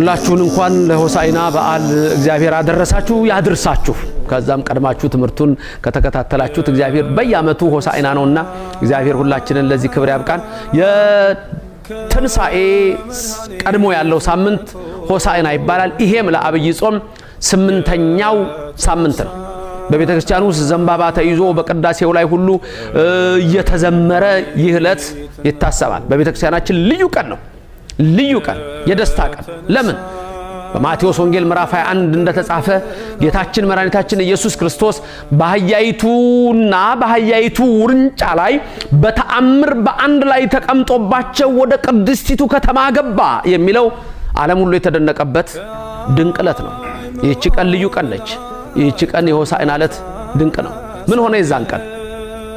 ሁላችሁን እንኳን ለሆሳዕና በዓል እግዚአብሔር አደረሳችሁ ያድርሳችሁ። ከዛም ቀድማችሁ ትምህርቱን ከተከታተላችሁት እግዚአብሔር በየዓመቱ ሆሳዕና ነውና እግዚአብሔር ሁላችንን ለዚህ ክብር ያብቃን። የትንሣኤ ቀድሞ ያለው ሳምንት ሆሳዕና ይባላል። ይሄም ለአብይ ጾም 8ኛው ሳምንት ነው። በቤተ ክርስቲያን ውስጥ ዘንባባ ተይዞ በቅዳሴው ላይ ሁሉ እየተዘመረ ይህ ዕለት ይታሰባል። በቤተ ክርስቲያናችን ልዩ ቀን ነው። ልዩ ቀን፣ የደስታ ቀን። ለምን? በማቴዎስ ወንጌል ምዕራፍ 21 እንደተጻፈ ጌታችን መድኃኒታችን ኢየሱስ ክርስቶስ በአህያይቱና በአህያይቱ ውርንጫ ላይ በተአምር በአንድ ላይ ተቀምጦባቸው ወደ ቅድስቲቱ ከተማ ገባ የሚለው ዓለም ሁሉ የተደነቀበት ድንቅ ዕለት ነው። ይህች ቀን ልዩ ቀን ነች። ይህች ቀን የሆሳዕና ዕለት ድንቅ ነው። ምን ሆነ የዛን ቀን?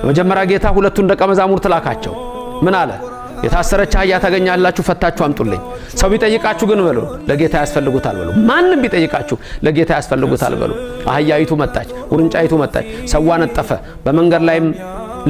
በመጀመሪያ ጌታ ሁለቱን ደቀ መዛሙርት ላካቸው። ምን አለ? የታሰረች አህያ ታገኛላችሁ፣ ፈታችሁ አምጡልኝ። ሰው ቢጠይቃችሁ ግን በሉ ለጌታ ያስፈልጉታል በሉ። ማንም ቢጠይቃችሁ ለጌታ ያስፈልጉታል በሉ። አህያይቱ መጣች፣ ውርንጫይቱ መጣች። ሰው አነጠፈ፣ በመንገድ ላይም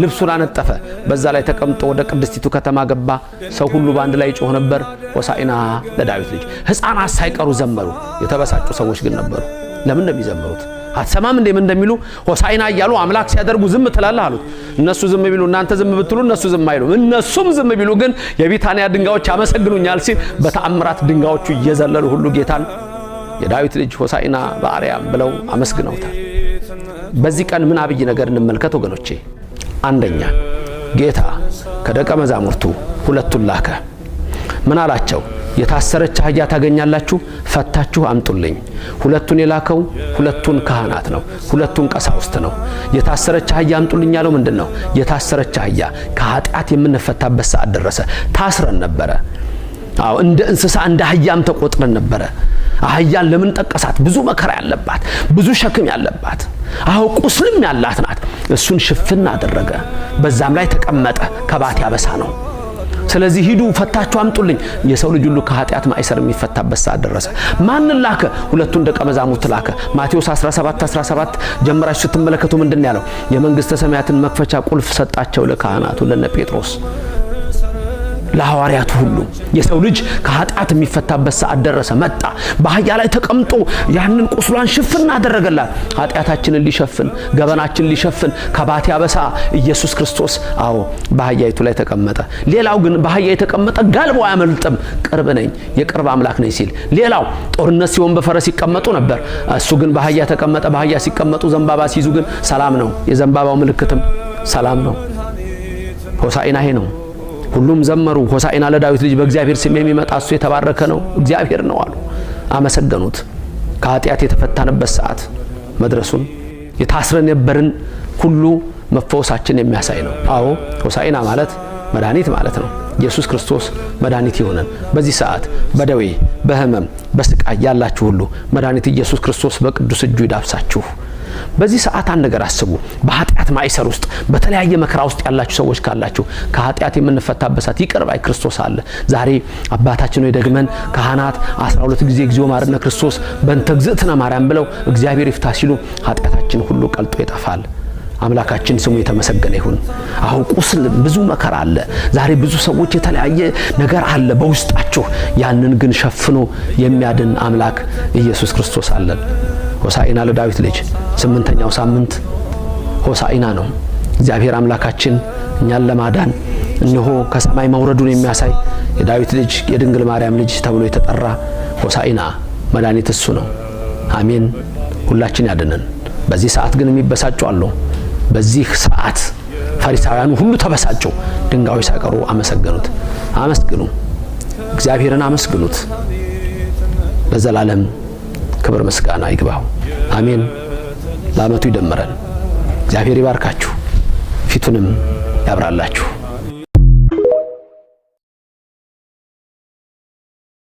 ልብሱን አነጠፈ። በዛ ላይ ተቀምጦ ወደ ቅድስቲቱ ከተማ ገባ። ሰው ሁሉ በአንድ ላይ ጮህ ነበር፣ ሆሳዕና ለዳዊት ልጅ። ሕፃናት ሳይቀሩ ዘመሩ። የተበሳጩ ሰዎች ግን ነበሩ። ለምን ነው የሚዘምሩት? አትሰማም እንዴ ምን እንደሚሉ? ሆሳዕና እያሉ አምላክ ሲያደርጉ ዝም ትላለህ አሉት። እነሱ ዝም ቢሉ እናንተ ዝም ብትሉ እነሱ ዝም አይሉም። እነሱም ዝም ቢሉ ግን የቢታንያ ድንጋዮች ያመሰግኑኛል ሲል በተአምራት ድንጋዮቹ እየዘለሉ ሁሉ ጌታን የዳዊት ልጅ ሆሳዕና በአርያም ብለው አመስግነውታል። በዚህ ቀን ምን አብይ ነገር እንመልከት ወገኖቼ? አንደኛ ጌታ ከደቀ መዛሙርቱ ሁለቱን ላከ። ምን አላቸው? የታሰረች አህያ ታገኛላችሁ፣ ፈታችሁ አምጡልኝ። ሁለቱን የላከው ሁለቱን ካህናት ነው፣ ሁለቱን ቀሳውስት ነው። የታሰረች አህያ አምጡልኝ ያለው ምንድን ነው? የታሰረች አህያ ከኃጢአት የምንፈታበት ሰዓት ደረሰ። ታስረን ነበረ። አዎ፣ እንደ እንስሳ እንደ አህያም ተቆጥረን ነበረ። አህያን ለምን ጠቀሳት? ብዙ መከራ ያለባት፣ ብዙ ሸክም ያለባት፣ አዎ ቁስልም ያላት ናት። እሱን ሽፍን አደረገ፣ በዛም ላይ ተቀመጠ። ከባቴ አበሳ ነው። ስለዚህ ሂዱ ፈታችሁ አምጡልኝ። የሰው ልጅ ሁሉ ከኃጢአት ማእሰር የሚፈታበት ሰዓት ደረሰ። ማንን ላከ? ሁለቱን ደቀ መዛሙርት ላከ። ማቴዎስ 17:17 ጀምራችሁ ስትመለከቱ ምንድን ያለው? የመንግስተ ሰማያትን መክፈቻ ቁልፍ ሰጣቸው ለካህናቱ ለነ ጴጥሮስ ለሐዋርያቱ ሁሉ። የሰው ልጅ ከኃጢአት የሚፈታበት ሰዓት ደረሰ፣ መጣ። በአህያ ላይ ተቀምጦ ያንን ቁስሏን ሽፍን አደረገላት። ኃጢአታችንን ሊሸፍን፣ ገበናችንን ሊሸፍን ከባቴ አበሳ ኢየሱስ ክርስቶስ አዎ በአህያይቱ ላይ ተቀመጠ። ሌላው ግን በአህያ የተቀመጠ ጋልቦ አያመልጥም፣ ቅርብ ነኝ፣ የቅርብ አምላክ ነኝ ሲል። ሌላው ጦርነት ሲሆን በፈረስ ይቀመጡ ነበር፣ እሱ ግን በአህያ ተቀመጠ። በአህያ ሲቀመጡ ዘንባባ ሲይዙ ግን ሰላም ነው። የዘንባባው ምልክትም ሰላም ነው። ሆሳዕና ይሄ ነው። ሁሉም ዘመሩ። ሆሳዕና ለዳዊት ልጅ በእግዚአብሔር ስም የሚመጣ እሱ የተባረከ ነው እግዚአብሔር ነው አሉ። አመሰገኑት። ከኃጢአት የተፈታንበት ሰዓት መድረሱን የታስረን የነበርን ሁሉ መፈወሳችን የሚያሳይ ነው። አዎ ሆሳዕና ማለት መድኃኒት ማለት ነው። ኢየሱስ ክርስቶስ መድኃኒት ይሆነን። በዚህ ሰዓት በደዌ በሕመም በስቃይ ያላችሁ ሁሉ መድኃኒት ኢየሱስ ክርስቶስ በቅዱስ እጁ ይዳብሳችሁ። በዚህ ሰዓት አንድ ነገር አስቡ። በኃጢአት ማእሰር ውስጥ በተለያየ መከራ ውስጥ ያላችሁ ሰዎች ካላችሁ ከኃጢአት የምንፈታበት ሰዓት ይቅር ባይ ክርስቶስ አለ። ዛሬ አባታችን ሆይ ደግመን ካህናት 12 ጊዜ እግዚኦ መሐረነ ክርስቶስ በእንተ እግዝእትነ ማርያም ብለው እግዚአብሔር ይፍታ ሲሉ ኃጢአታችን ሁሉ ቀልጦ ይጠፋል። አምላካችን ስሙ የተመሰገነ ይሁን። አሁን ቁስል ብዙ መከራ አለ። ዛሬ ብዙ ሰዎች የተለያየ ነገር አለ በውስጣችሁ። ያንን ግን ሸፍኖ የሚያድን አምላክ ኢየሱስ ክርስቶስ አለን። ሆሳዕና ለዳዊት ልጅ 8ኛው ሳምንት ሆሳዕና ነው። እግዚአብሔር አምላካችን እኛን ለማዳን እነሆ ከሰማይ መውረዱን የሚያሳይ የዳዊት ልጅ የድንግል ማርያም ልጅ ተብሎ የተጠራ ሆሳዕና መድኃኒት እሱ ነው። አሜን። ሁላችን ያድነን። በዚህ ሰዓት ግን የሚበሳጩ አሉ። በዚህ ሰዓት ፈሪሳውያኑ ሁሉ ተበሳጩ። ድንጋዮች ሳይቀሩ አመሰገኑት። አመስግኑ፣ እግዚአብሔርን አመስግኑት። ለዘላለም ክብር ምስጋና ይግባው። አሜን። ለዓመቱ ይደምረን። እግዚአብሔር ይባርካችሁ፣ ፊቱንም ያብራላችሁ።